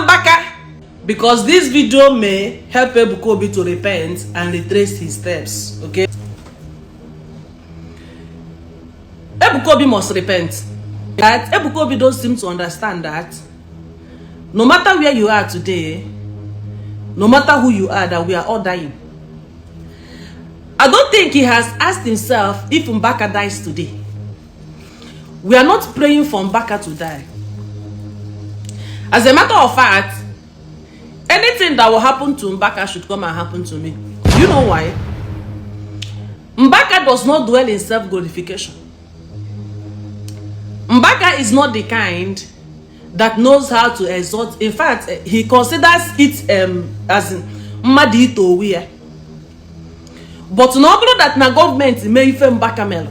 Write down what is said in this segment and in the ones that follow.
Mbaka, because this video may help Ebuka to repent and retrace his steps. Okay, Ebuka must repent. That Ebuka don't seem to understand that no matter where you are today, no matter who you are, that we are all dying. I don't think he has asked himself if Mbaka dies today. We are not praying for Mbaka to die. As a matter of fact, anything that will happen to Mbaka should come and happen to me. You know why? Mbaka does not dwell in self-glorification. Mbaka is not the kind that knows how to exalt. In fact, he considers it as Madito weir. But no that na government may even Mbaka melo.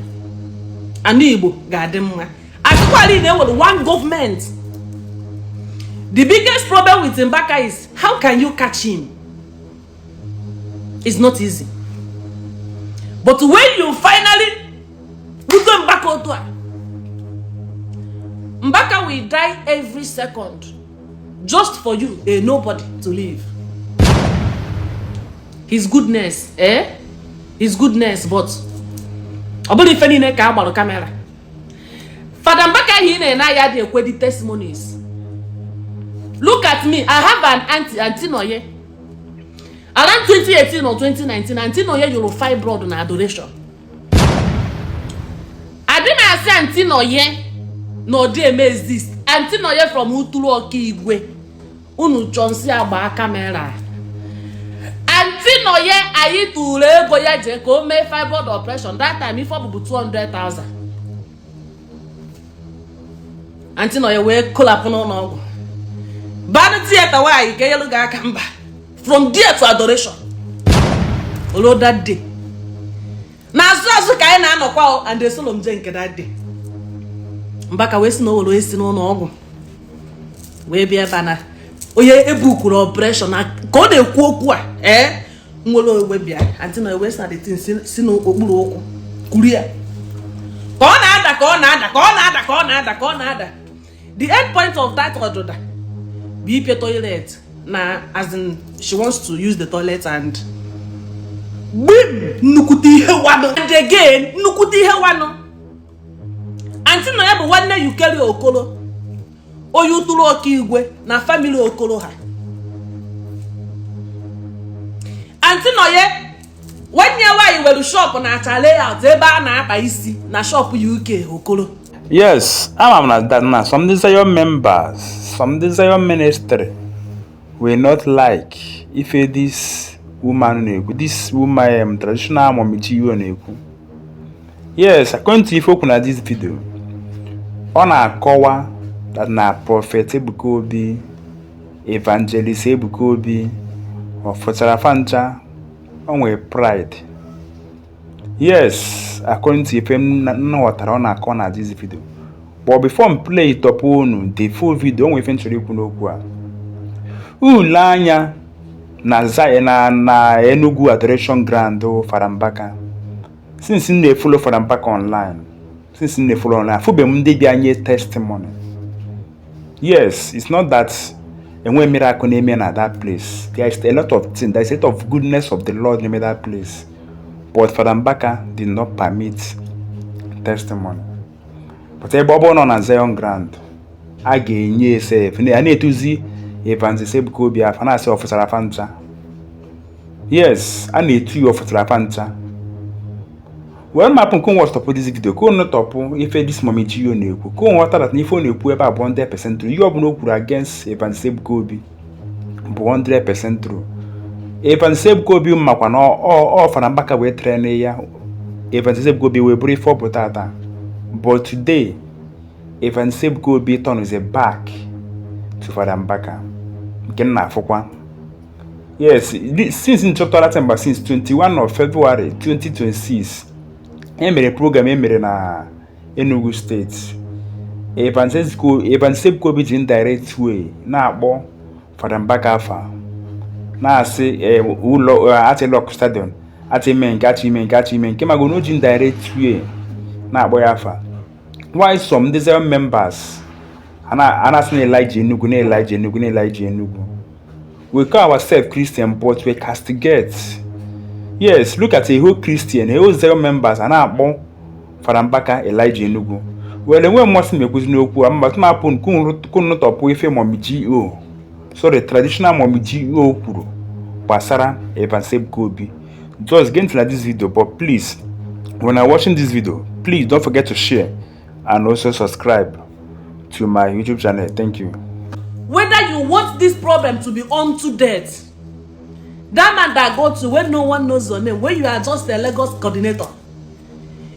And Igbo gademwa. Actually, there was one government. The biggest problem with Mbaka is how can you catch him? It's not easy. But when you finally put Mbaka, Mbaka will die every second just for you, a nobody, to live. His goodness, His goodness, but I believe any camera. Father Mbaka here na ya dey kwedi testimonies. Look at me. I have an auntie Noye. Around 2018 or 2019, Auntie Noye you will find blood on adoration. I didn't say Auntie Noye no dey exist. Auntie Noye from Utulu Okigwe. Unu chonsi agba camera. Auntie Noye ayi tule go ya je ko me fibroid operation. That time if for 200,000. Auntie Noye we call up no. Bad theater why you get look at from there to adoration. Although that day. Now so kind of and the solemn drink that day. Mbaka we no no. We be a banner. Oye Ebuka operation na ko dey kwu nwolo we bia until na we start the thing si no okpuru okwu kuria. Ko na ada. The end point of that order be toilet na as in she wants to use the toilet and nukuti ihe wano and again nukuti ihe wano until na ya bụ nwanne you carry okolo o you turu Okigwe na family okolo ha until no ye when you why we shop na chale out ebe a na-akpa isi na shop UK okolo. Yes, I'm not that now. Some desire members, some desire ministry will not like if this woman, traditional mommy, yes, according to if you open this video, on a cover that na prophet Ebuka, evangelist Ebuka, or for Sarafanta, on with pride. Yes, according to if I'm not on a corner this video. But before I play it up on the full video, we eventually kuno kwa. Lanya na Enugu adoration grand o Farambaka. Since in the follow Farambaka online. Since in the follow online, for be munde bi anye testimony. Yes, it's not that and when miracle name at that place. There is a lot of things. There is a lot of goodness of the Lord in that place. But Farambaka did not permit testimony. But a bubble on a Zion Grand. Again, yes, I need to see evangelist Ebuka and I say officer Afanta. Yes, I need two officer Afanta. Well, my punk was to put this video. Go not up if this moment you know. Go on water that Nifon you put about 100% true. You have no good against evangelist Ebuka. 100% true. Evangelist Ebuka Makwana or Farambaka we train ya. Evangelist Ebuka we brief for potata. But today, evangelist Ebuka turn is a back to Farambaka. Kenna fokwa. Yes, since in chapter September since 21 of February 2026. Emere program emere na Enugu State. Evangelist Ebuka be in direct way na akpo Farambaka afa. Na say ulo at a lock stadium at a men kema go no in direct way na akpo afa. Why some desire members Anasị na-Elijah Enugu, na-Elijah Enugu, na-Elijah Enugu. We call ourselves Christian, but we castigate. Yes, look at a whole Christian, a whole 0 members, and akpọ Fada Mbaka Elijah Enugu. Well, enwe mmasị na-ekwuzi n'okwu a mba tụmapụ kunu tọpụ ife Mommy G.O. So the traditional Mommy G.O. kwuru gbasara Ebuka Obi. Just get into this video, but please, when you're watching this video, please don't forget to share and also subscribe to my YouTube channel. Thank you. Whether you want this problem to be unto death, that man that go to when no one knows your name, when you are just a Lagos coordinator,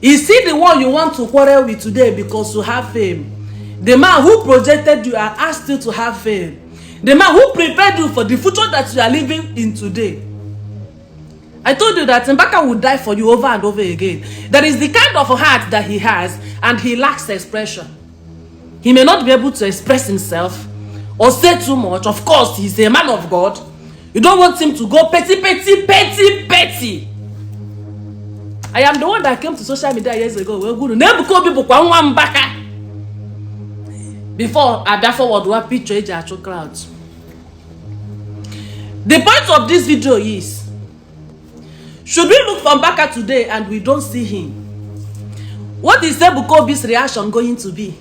is he the one you want to quarrel with today because you have fame? The man who projected you and asked you to have fame, the man who prepared you for the future that you are living in today. I told you that Mbaka will die for you over and over again. That is the kind of heart that he has, and he lacks expression. He may not be able to express himself or say too much. Of course, he's a man of God. You don't want him to go petty. I am the one that came to social media years ago. Before I forward one picture actual crowds. The point of this video is, should we look for Mbaka today and we don't see him? What is Ebuka Obi's reaction going to be?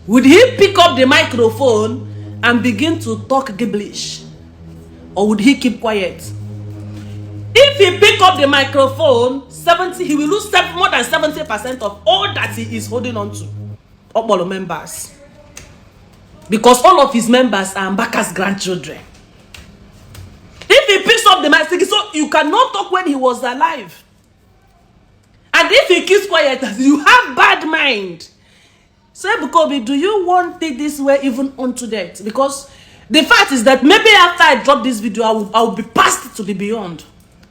Would he pick up the microphone and begin to talk gibberish? Or would he keep quiet? If he pick up the microphone, he will lose more than 70% of all that he is holding on to. All members. Because all of his members are Mbaka's grandchildren. If he picks up the mic, so you cannot talk when he was alive. And if he keeps quiet, you have bad mind. So Ebuka Obi, do you want it this way even unto death? Because the fact is that maybe after I drop this video, I will be passed to the beyond.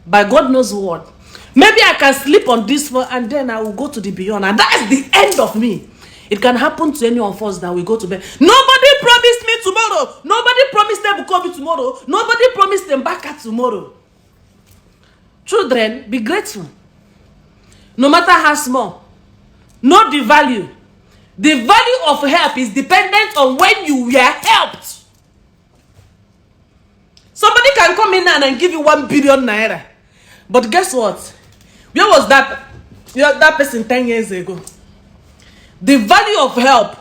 By God knows what. Maybe I can sleep on this one and then I will go to the beyond. And that is the end of me. It can happen to any of us that we go to bed. Nobody promised me tomorrow. Nobody promised Ebuka Obi tomorrow. Nobody promised Mbaka tomorrow. Children, be grateful. No matter how small. Know the value. The value of help is dependent on when you were helped. Somebody can come in and give you 1 billion naira. But guess what? Where was that person 10 years ago? The value of help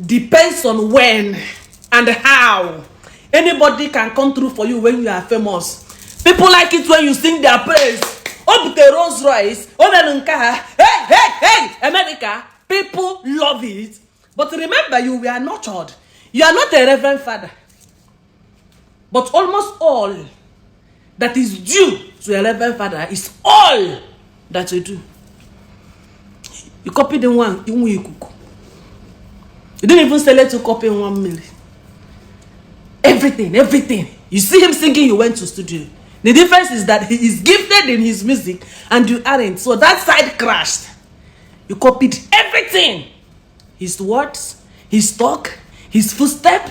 depends on when and how. Anybody can come through for you when you are famous. People like it when you sing their praise. Oh, the Rolls Royce. Oh, hey, America. People love it. But remember, you were nurtured. You are not a reverend father. But almost all that is due to a reverend father is all that you do. You copy the one, you didn't even select to copy 1 million. Everything. You see him singing, you went to studio. The difference is that he is gifted in his music and you aren't. So that side crashed. You copied everything. His words, his talk, his footstep.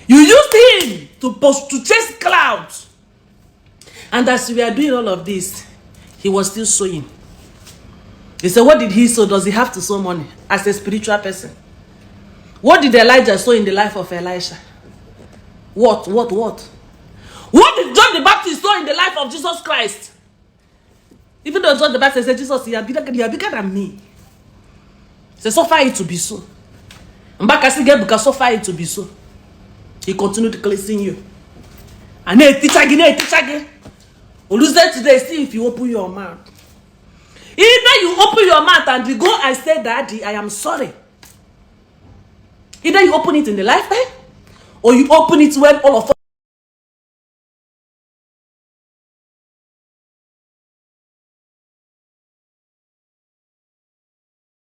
You used him to chase clouds. And as we are doing all of this, he was still sowing. He said, what did he sow? Does he have to sow money as a spiritual person? What did Elijah sow in the life of Elisha? What? What did John the Baptist sow in the life of Jesus Christ? Even though John the Baptist said, Jesus, you are bigger than me. He said, suffer it to be so. Mbaka Ebuka suffer it to be so. He continued cleansing you. And teach again. Lose that today, see if you open your mouth. Either you open your mouth and you go and say, Daddy, I am sorry. Either you open it in the lifetime, or you open it when all of